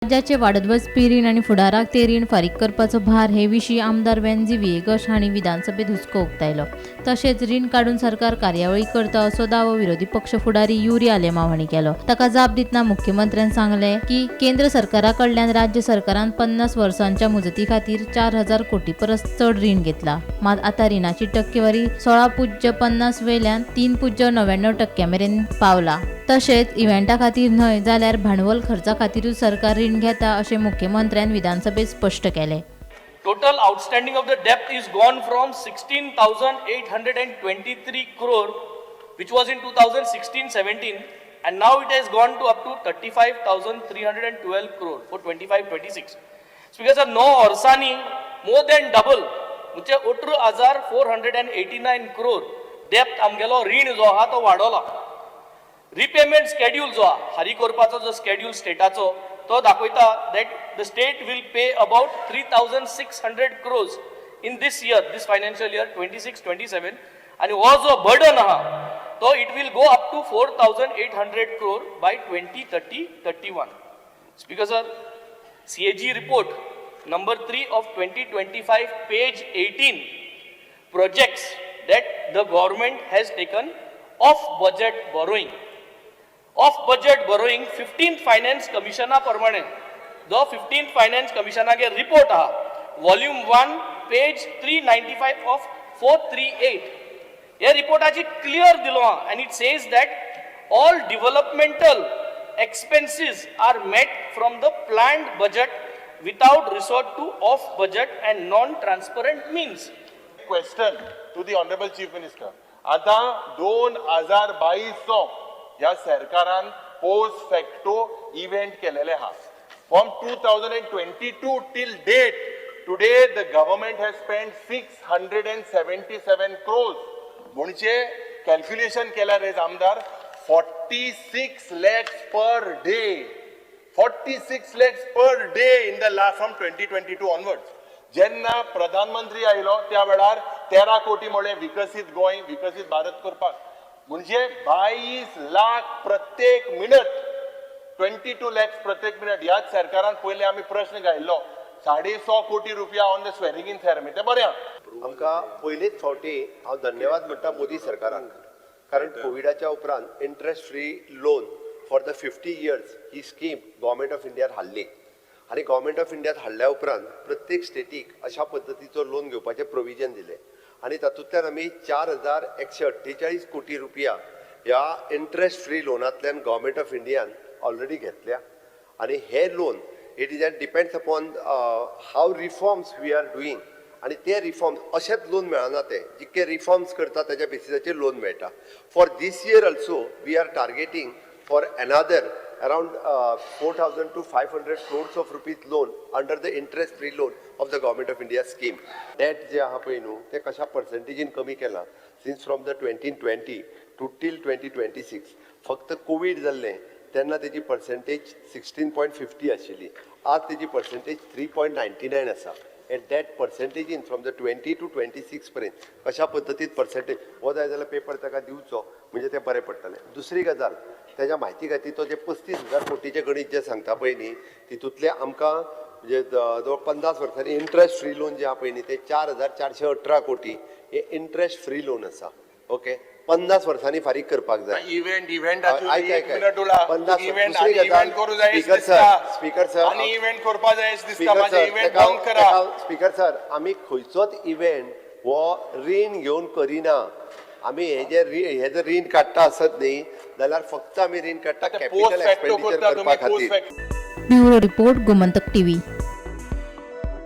राज्याचे वाडत वचपी रीण आनी फुडाराक ते रीण फारीक करपाचो भार हे विशीं आमदार वेन्झी व्हिएगश हांणी विधानसभेत हुस्को उक्तायलो. तशेंच रीण काडून सरकार कार्यावळी करता असो दावो विरोधी पक्ष फुडारी युरी आलेमाव हांणी केलो. ताका जाप दितना मुख्यमंत्र्यान सांगलें की केंद्र सरकारा कडल्यान राज्य सरकारान 50 वर्सांच्या मुजती खातीर 4000 कोटी परस चड रीण घेतला. मात आतां रिणाची टक्केवारी 16.50 वेल्यान 3.99 टक्क्या मेरेन पावला. तशेंच इव्हेंटा खातीर न्हय जाल्यार भांडवल खर्चा खातीरूच सरकार रीण घेता अशें मुख्यमंत्र्यान विधानसभेत स्पश्ट केलें. Total outstanding of the debt is gone from 16,823 crore, which was in 2016-17, and now it has gone to up to 35,312 crore for 25-26. Speaker sir, 9 वर्सांनी more than double, म्हणजे 18,489 crore debt, आमगेलो रीण जो आहा तो वाडोला. रिपेमेंट स्केड्यूल जो आहा, फारीक करपाचो जो स्केड्यूल स्टेटाचो, तो दाखयता that the state will pay about 3600 crores in this year, this financial year 26-27. आनी हो जो बर्डन आहा तो it will go up to 4800 crore by 2030-31. Speaker sir, CAG report number 3 of 2025, page 18, projects that the government has taken off budget borrowing. Off budget borrowing, 15th Finance Commissiona प्रमाणे, जो 15th Finance Commissioनागे report आहा, volume 1, page 395 of 438, ह्या रिपोर्टाची clear दिलो आहा and it says that all developmental expenses are met from the planned budget without resort to off budget and non-transparent means. Question to the Honourable Chief Minister. आता 2022चो ह्या सरकारान post facto event केलेले आहा. From 2022 till date today, the government has spend 677 crores. म्हणजे calculation केल्यार रे आमदार, 46 lakhs per day, 46 lakhs per day in the last from 2022 onwards. जेन्ना प्रधानमंत्री आयलो त्या वेळार 13 कोटी म्हळें, विकसीत गोंय, विकसीत भारत करपाक. म्हणजे 22 लाख प्रत्येक मिनट, 22 लॅक्स प्रत्येक मिनट. ह्याच सरकारान पयले आमी प्रश्न घायल्लो, 150 कोटी रुपया on the swearing in ceremony. ते बरें आहा. आमकां पयलेच फावटी हांव धन्यवाद म्हणटा मोदी सरकाराक, कारण कोविडाच्या उपरांत interest free loan for the 50 years he scheme government of इंडियान हाडली आनी गव्हर्मेंट ऑफ इंडियात हाडल्या उपरांत प्रत्येक स्टेटीक अशा पद्दतीचो लोन घेवपाचें प्रोविजन दिलें आनी तातूंतल्यान आमी 4148 कोटी रुपया ह्या इंट्रस्ट फ्री लोनांतल्यान गव्हर्मेंट ऑफ इंडियान ऑलरेडी घेतल्या. आनी हे loan, it is and depends upon how reforms we are doing. आनी ते रिफॉर्म्स अशेंच लोन मेळना, ते जितके रिफॉर्म्स करता तेज्या बेसिसाचेर लोन मेळटा. For this year also we are targeting for another around 4,000 to 500 crores of rupees loan under the interest free loan of the Government of India scheme. Debt जे आहा पळय न्हू, ते कशा पर्संटेजीन कमी केलां since from the 2020 to till 2026. फक्त Covid जाल्लें तेन्ना तेजी पर्संटेज 16.50 आशिल्ली, आज तेजी पर्संटेज 3.99 आसा. एट that पर्संटेजीन from the 20 to 26 पर्यंत कशा पद्दतीन पर्संटेज हो जाय जाल्यार पेपर ताका दिवचो, म्हणजे ते बरें पडटलें. दुसरी गजाल, तेज्या म्हायती खातीर, तो जे 35,000 कोटीचें गणीत जें सांगता पळय न्ही, तितूंतले आमकां म्हणजे जवळ 50 वर्सांनी इंट्रस्ट फ्री लोन जे आहा पळय न्ही, ते 4418 कोटी हे इंट्रस्ट फ्री लोन आसा. ओके, 50 वर्सांनी फारीक करपाक जाय. इव्हेंट इव्हेंट आयक, आयक, मिनट उला. 50. इव्हेंट दुसरी गजाल, इव्हेंट करू जाय. स्पीकर सर, स्पीकर सर, आनी इव्हेंट करपा जाय दिसता. स्पीकर माझे सर, इव्हेंट बंद करा. स्पीकर सर, आमी खंयचोच इव्हेंट हो रीण घेवन करिना. आमी हे जे हे जर रीण काडटा आसत न्ही जाल्यार फक्त आमी रीण काडटा पोस्ट कॅपिटल फॅक्टो एक्सपेंडिचर करता करपा तुमी, पोस्ट खातीर. Facto. Bureau report, Gomantak TV.